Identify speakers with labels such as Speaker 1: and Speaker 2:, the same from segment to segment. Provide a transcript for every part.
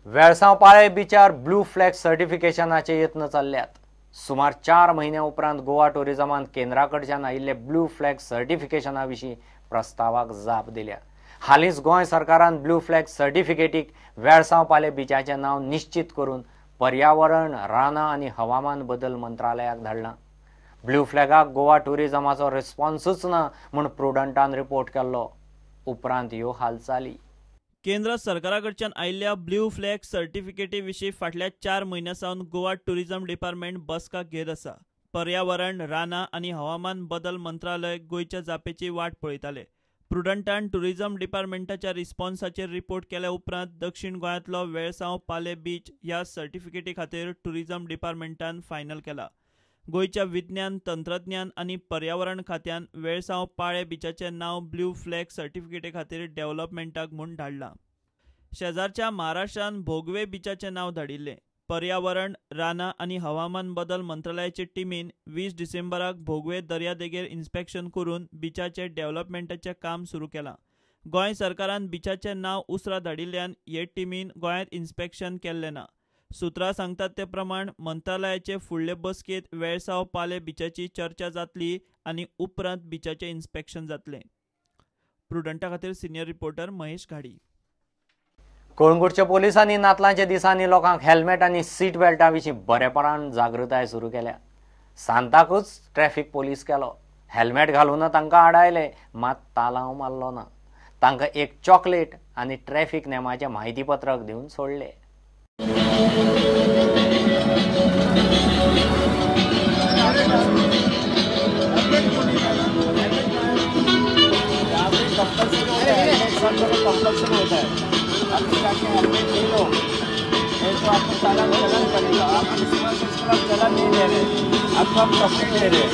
Speaker 1: वेळसांव पाळे बिचार blue flag सर्टिफिकेशनाचे यत्न चल्ल्यात. सुमार 4 म्हयन्या उपरांत गोवा टुरिझमान केंद्रा कडच्यान आयिल्ले ब्लू फ्लॅग सर्टिफिकेशना विशीं प्रस्तावाक जाप दिल्या. हालींच गोंय सरकारान ब्लू फ्लॅग सर्टिफिकेटीक वेळसांव पाळे बिचाचें नांव निश्चित करून पर्यावरण, रानां आनी हवामान बदल मंत्रालयाक धाडलां. ब्लू फ्लॅगाक गोवा टुरिझमाचो रिस्पॉन्सूच ना म्हूण प्रुडंटान रिपोर्ट केल्लो. उपरांत ह्यो हालचाली.
Speaker 2: केंद्र सरकारा कडच्यान आयिल्ल्या ब्लू फ्लॅग सर्टिफिकेटी विशीं फाटल्या 4 म्हयन्यां सावन गोवा टुरिझम डिपार्टमेंट बसका घेत आसा. पर्यावरण, रानां आनी हवामान बदल मंत्रालय गोंयच्या जापेची वाट पळयताले. प्रुडंटान टुरिझम डिपार्टमेंटाच्या रिस्पॉन्साचेर रिपोर्ट केल्या उपरांत दक्षिण गोंयांतलो वेळसांव पाले बीच ह्या सर्टिफिकेटी खातीर टुरिझम डिपार्टमेंटान फायनल केला. गोंयच्या विज्ञान, तंत्रज्ञान आनी पर्यावरण खात्यान वेळसांव पाळे बिचाचें नांव ब्लू फ्लॅग सर्टिफिकेटी खातीर डेव्हलपमेंटाक म्हूण धाडलां. शेजारच्या महाराष्ट्रान भोगवे बिचाचें नांव धाडिल्लें. पर्यावरण, रानां आनी हवामान बदल मंत्रालयाचे टिमीन 20 डिसेंबराक भोगवे दर्यादेगेर इन्स्पेक्शन करून बिचाचे डेव्हलपमेंटाचें काम सुरू केलां. गोंय सरकारान बिचाचें नांव उसरां धाडिल्ल्यान हे टिमीन गोंयांत इन्स्पेक्शन केल्लें ना. सूत्रां सांगतात ते प्रमाण मंत्रालयाचे फुडले बसकेंत वेळसांव पाले बिचाची चर्चा जातली आनी उपरांत बिचाचें इन्स्पेक्शन जातलें. प्रुडंटा खातीर सिनियर रिपोर्टर महेश घाडी.
Speaker 1: कळंगूटच्या पोलिसांनी नातलांच्या दिसांनी लोकांक हेल्मेट आनी सीट बेल्टा विशीं बरेपणान जागृताय सुरू केल्या. सांताकूच ट्रॅफिक पोलीस केलो. हेल्मेट घालून तांकां आडायले, मात तालांव मारलो ना. तांकां एक चॉकलेट आनी ट्रॅफिक नेमाचें म्हायती पत्रक दिवन सोडले.
Speaker 3: आप जाके हेलमेट ले लो, नहीं तो आपको चालान चलन पड़ेगा. आप क्रिसमस इसके आप चलन नहीं दे रहे, आपको हम चॉकलेट दे रहे हैं.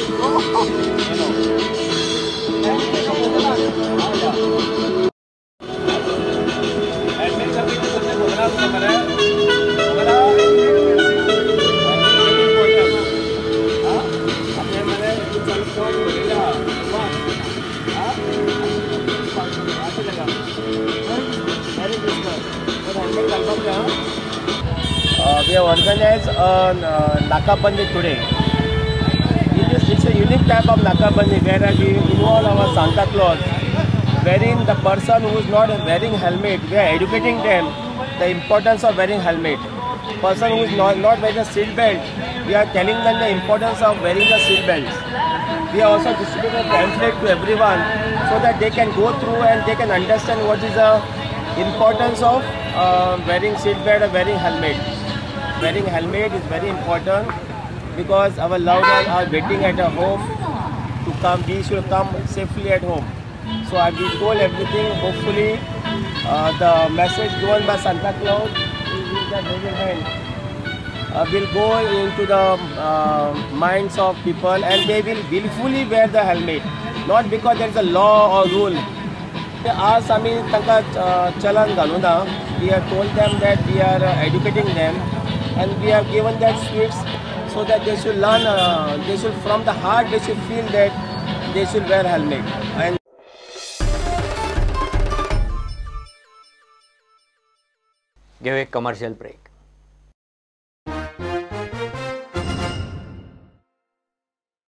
Speaker 3: हेलमेट का भी तुमने बोलना है. We have organized a Nakabandi today. It's a unique type of Nakabandi where we involve our Santa Claus, wherein the person who is not wearing helmet, we are educating them the importance of wearing helmet. Person who is not wearing a seat belt, we are telling them the importance of wearing the seat belts. We are also distributing a pamphlet to everyone so that they can go through and they can understand what is the importance of wearing seat belt or wearing helmet. Wearing helmet is very important because our loved ones are waiting at a home to come. We should come safely at home. So I will told everything. Hopefully, the message given by Santa Claus with the raising hand will go into the minds of people and they will willfully wear the helmet, not because there is a law or rule. आज आमी तांकां चलन घालूना. We have told them that we are educating them and we have given that sweets so that they should learn, they should from the heart they should feel that they should wear helmet. And
Speaker 1: घेऊ एक commercial break.